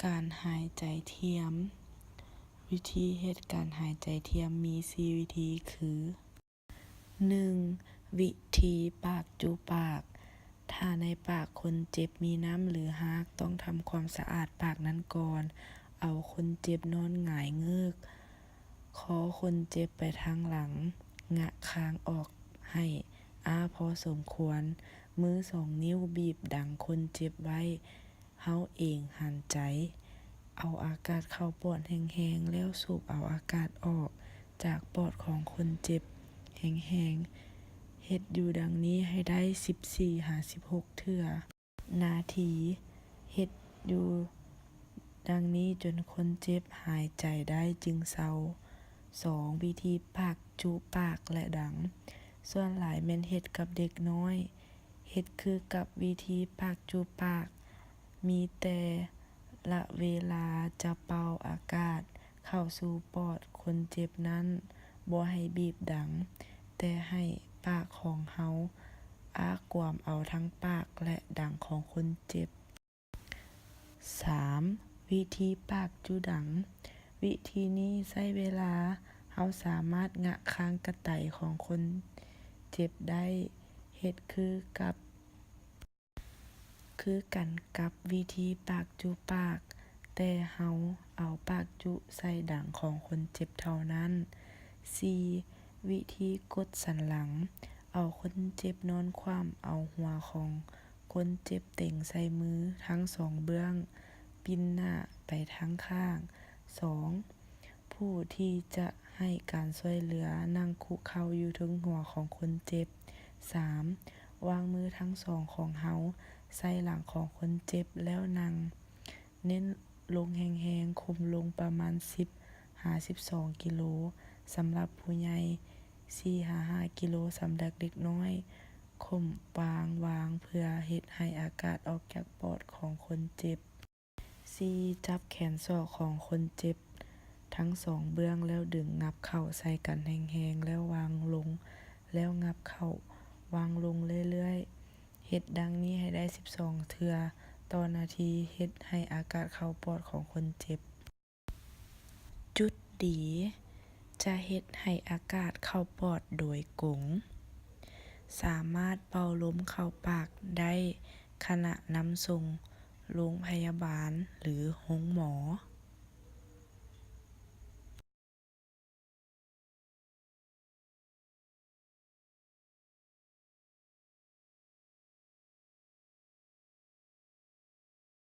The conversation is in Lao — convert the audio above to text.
ການຫາຍໃຈທຽມ. ວິທີເຮັດການຫາຍໃຈທຽມມີສີ່ວິທີຄື: ໜຶ່ງ ວິທີປາກຈຸປາກ. ຖ້າໃນປາກຄົນເຈັບມີນ້ຳ ຫຼື ຮາກ, ຕ້ອງທຳຄວາມສະອາດປາກນັ້ນກ່ອນ. ເອົາຄົນເຈັບນອນຫງາຍເງີກ, ຄໍຄົນເຈັບໄປທາງຫຼັງ, ງະຄາງອອກໃຫ້ອ້າພໍສົມຄວນ. ມືສອງນິ້ວບີບດັງຄົນເຈັບໄວ້. ເຮົາເອງຫັນໃຈ. ເອົາອາກາດເຂົ້າປອດແຮງໆ ແລ້ວສູບເອົາອາກາດອອກຈາກປອດຂອງຄົນເຈັບແຮງໆ. ເຮັດຢູ່ດັ່ງນີ້ໃຫ້ໄດ້ສິບສີ່ຫາສິບຫົກເທື່ອ ນາທີ. ເຮັດຢູ່ດັ່ງນີ້ຈົນຄົນເຈັບຫາຍໃຈໄດ້ຈຶ່ງເຊົາ. ສອງ ວິທີປາກຈຸປາກ ແລະ ດັງ. ສ່ວນຫຼາຍແມ່ນເຮັດກັບເດັກນ້ອຍ. ເຮັດຄືກັບວິທີປາກຈຸປາກ, ມີແຕ່ລະເວລາຈະເປົ່າອາກາດເຂົ້າສູ່ປອດຄົນເຈັບນັ້ນ, ບໍ່ໃຫ້ບີບດັງ, ແຕ່ໃຫ້ປາກຂອງເຮົາອ້າກວມເອົາທັງປາກ ແລະ ດັງຂອງຄົນເຈັບ. ສາມ ວິທີປາກຈຸດັງ. ວິທີນີ້ໃຊ້ເວລາ, ເຮົາສາມາດງະຄາງກະໄຕຂອງຄົນເຈັບໄດ້. ເຮັດຄືກັບ ຄືກັນກັບວິທີປາກຈຸປາກ, ແຕ່ເຮົາເອົາປາກຈຸໃສ່ດັງຂອງຄົນເຈັບເທົ່ານັ້ນ. ສີ່ ວິທີກົດສັນຫຼັງ. ເອົາຄົນເຈັບນອນຂວ້ຳ, ເອົາຫົວຂອງຄົນເຈັບເຕັງໃສ່ມືທັງສອງເບື້ອງ, ປິ່ນໜ້າໄປທາງຂ້າງ. ສອງ ຜູ້ທີ່ຈະໃຫ້ການຊ່ວຍເຫຼືອນັ່ງຄຸເຂົ່າຢູ່ເທິງຫົວຂອງຄົນເຈັບ. ສາມ ວາງມືທັງສອງຂອງເຮົາໃສ່ຫຼັງຂອງຄົນເຈັບແລ້ວນັ່ງ. ເນັ້ນລົງແຮງໆ, ຂົ່ມລົງປະມານສິບຫາສິບສອງກິໂລສຳລັບຜູ້ໃຫຍ່, ສີ່ຫາຫ້າກິໂລສຳລັບເດັກນ້ອຍ. ຂົ່ມວາງວາງເພື່ອເຮັດໃຫ້ອາກາດອອກຈາກປອດຂອງຄົນເຈັບ. ສີ່ ຈັບແຂນສອກຂອງຄົນເຈັບທັງສອງເບື້ອງ ແລ້ວດຶງຫງັບເຂົ້າໃສ່ກັນແຮງໆ ແລ້ວວາງລົງ, ແລ້ວຫຍັບເຂົ້າ, ວາງລົງເລື້ອຍໆ. ເຮັດດັ່ງນີ້ໃຫ້ໄດ້ສິບສອງເທື່ອຕໍ່ນາທີ, ເຮັດໃຫ້ອາກາດເຂົ້າປອດຂອງຄົນເຈັບ. ຈຸດດີ ຈະເຮັດໃຫ້ອາກາດເຂົ້າປອດໂດຍກົງ, ສາມາດເປົ່າລົມເຂົ້າປາກໄດ້ຂະນະນຳສົ່ງໂລງພະຍາບານ ຫຼື ໂຮງໝໍ.